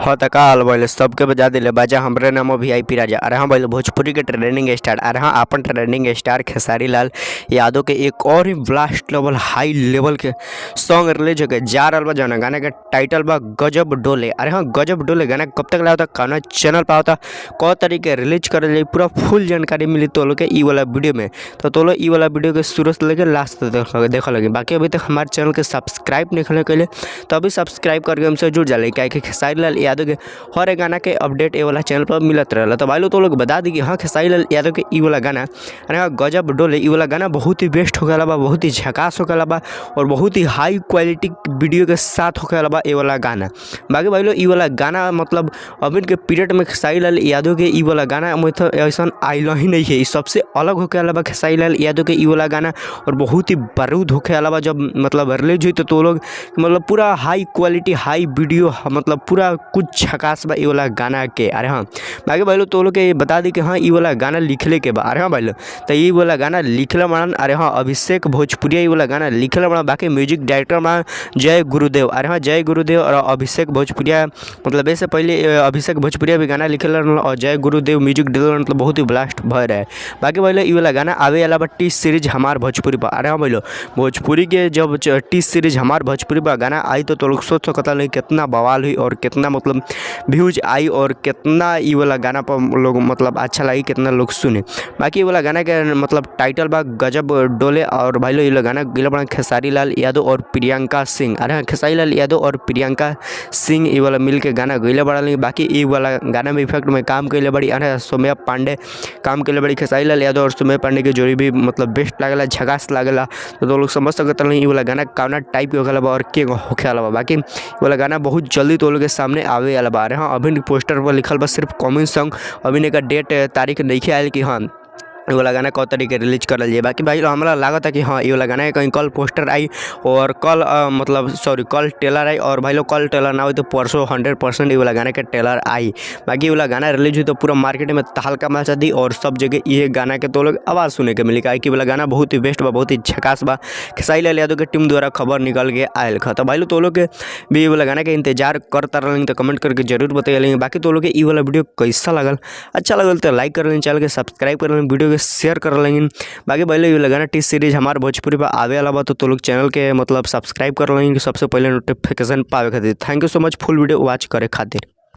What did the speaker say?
हाँ त का हाल भइल सबके बजा दिले बाजा हमरे नाम वीआईपी राजा। अरे हाँ भइल भोजपुरी के ट्रेंडिंग स्टार। अरे हाँ अपन ट्रेंडिंग स्टार खेसारी लाल यादव के एक और ही ब्लास्ट लेवल हाई लेवल के सॉन्ग रिलीज होके जा रहल बा, जौना गाना के टाइटल बा गजब डोले। अरे हाँ गजब डोले गाना कब तक लाता, कौना चैनल पर आवता, कौ तरीके रिलीज करल जाई, पूरा फुल जानकारी मिली तो लोग के ई वाला वीडियो में। तो लोग ई वाला वीडियो के शुरू से लेके लास्ट तक देख लगे। बाकी अभी तक हमारे चैनल के सब्सक्राइब नहीं कैले तो अभी सब्सक्राइब करके हमसे जुड़ जाला, काहे कि खेसारी लाल यादव के हर एक गाना के अपडेट ए वाला चैनल पर मिलत रहला। तो भाई लोग तो लोग बता दी कि हाँ खेसारी लाल यादव के ई वाला गाना, अरे हाँ गजब डोले ई वाला गाना बहुत ही बेस्ट होखेला बा, बहुत ही झकास होखेला बा और बहुत ही हाई क्वालिटी वीडियो के साथ होखेला बा ए वाला गाना। बाकी भाई लोग ई वाला गाना मतलब अभी के पीरियड में खेसारी लाल यादव के ई वाला गाना मतलब ऐसा आइल ही नहीं है, ई सबसे अलग होखेला बा खेसारी लाल यादव के ई वाला गाना और बहुत ही बारूद होखेला बा। जब मतलब रिलीज हुई तो लोग मतलब पूरा हाई क्वालिटी हाई वीडियो मतलब पूरा कुछ झकास बा ई वाला गाना के। अरे हाँ बाकी भाई लोग तो लोग के बता दी कि हाँ ई वाला गाना लिखले के बा। अरे हाँ भाई लोग तो ई वाला गाना लिखले बड़न। अरे हाँ अभिषेक भोजपुरिया ई वाला गाना लिखले बड़न। बाकी म्यूजिक डायरेक्टर बड़न जय गुरुदेव। अरे हाँ जय गुरुदेव और अभिषेक भोजपुरिया मतलब ऐसे पहले अभिषेक भोजपुरिया भी गाना लिखले रहलन और जय गुरुदेव म्यूजिक डायरेक्टर, मतलब बहुत ही ब्लास्ट भय रहे। बाकी भाई लोग ई वाला गाना आवे वाला बा टी सीरीज हमार भोजपुरी पर। अरे हाँ भाई लोग भोजपुरी के जब टी सीरीज हमार भोजपुरी पर गाना आई तो लोग सोच सकता नहीं कितना बवाल हुई और कितना मतलब व्यूज आई और कितना ई वाला गाना पर लोग मतलब अच्छा लगी, कितना लोग सुने। बाकी ये वाला गाना के मतलब टाइटल बा गजब डोले और भाई लोग ये वाला गाना गिला बड़ा खेसारी लाल यादव और प्रियंका सिंह। अरे हाँ खेसारी लाल यादव और प्रियंका सिंह ये वाला मिल के गाना गईले बड़ा। बाकी ये वाला गाना में इफेक्ट में काम कैले बड़ी। अरे सौम्या पांडे काम कैले बड़ी। खेसारी लाल यादव और सौम्या पांडे के जोड़ी भी मतलब बेस्ट लागेला, झकास लागेला। तो लोग समझ सकत नहीं ये वाला गाना कौना टाइप के होखेला बा और के होखेला बा। बाकी ये वाला गाना बहुत जल्दी तो लोग के सामने आवे वाला बा। अरे हाँ अभी पोस्टर पर लिखल बा सिर्फ कमिंग सॉन्ग, अभी का डेट तारीख नहीं आयल कि हाँ ये वाला गाना कौ तरीके रिलीज करल जाए। बाकी भाई हमरा लागत है कि हाँ ये वाला गाना कहीं कल पोस्टर आई और कल मतलब सॉरी कल टेलर आई और भाई लोग कल टेलर ना हो तो परसों 100% ये वाला गाना के टेलर आई। बाकी ये वाला गाना रिलीज हुई तो पूरा मार्केट में तहलका मचा दी और सब जगह ये गाना के तो लोग आवाज़ सुने के मिली, काहे कि वाला गाना बहुत ही बेस्ट बा, बहुत ही झकास बा। खेसारी लाल यादव के टीम द्वारा खबर निकल के आयल खा। तो भाई लोग तो लोग के भी ये वाला गाना के इंतजार करता रहेंगे तो कमेंट करके जरूर बताइए। बाकी तो लोग के ये वाला वीडियो कैसा लगल, अच्छा लगल तो लाइक कर लें, चैनल के सब्सक्राइब कर लें, वीडियो के शेयर कर लेंगे। बाकी भाई लोग ये गाना टी सीरीज हमार भोजपुरी पर आवे वाला बा तो लोग चैनल के मतलब सब्सक्राइब कर लेंगे सबसे पहले नोटिफिकेशन पावे खातिर। Thank you so much full video watch करे खातिर।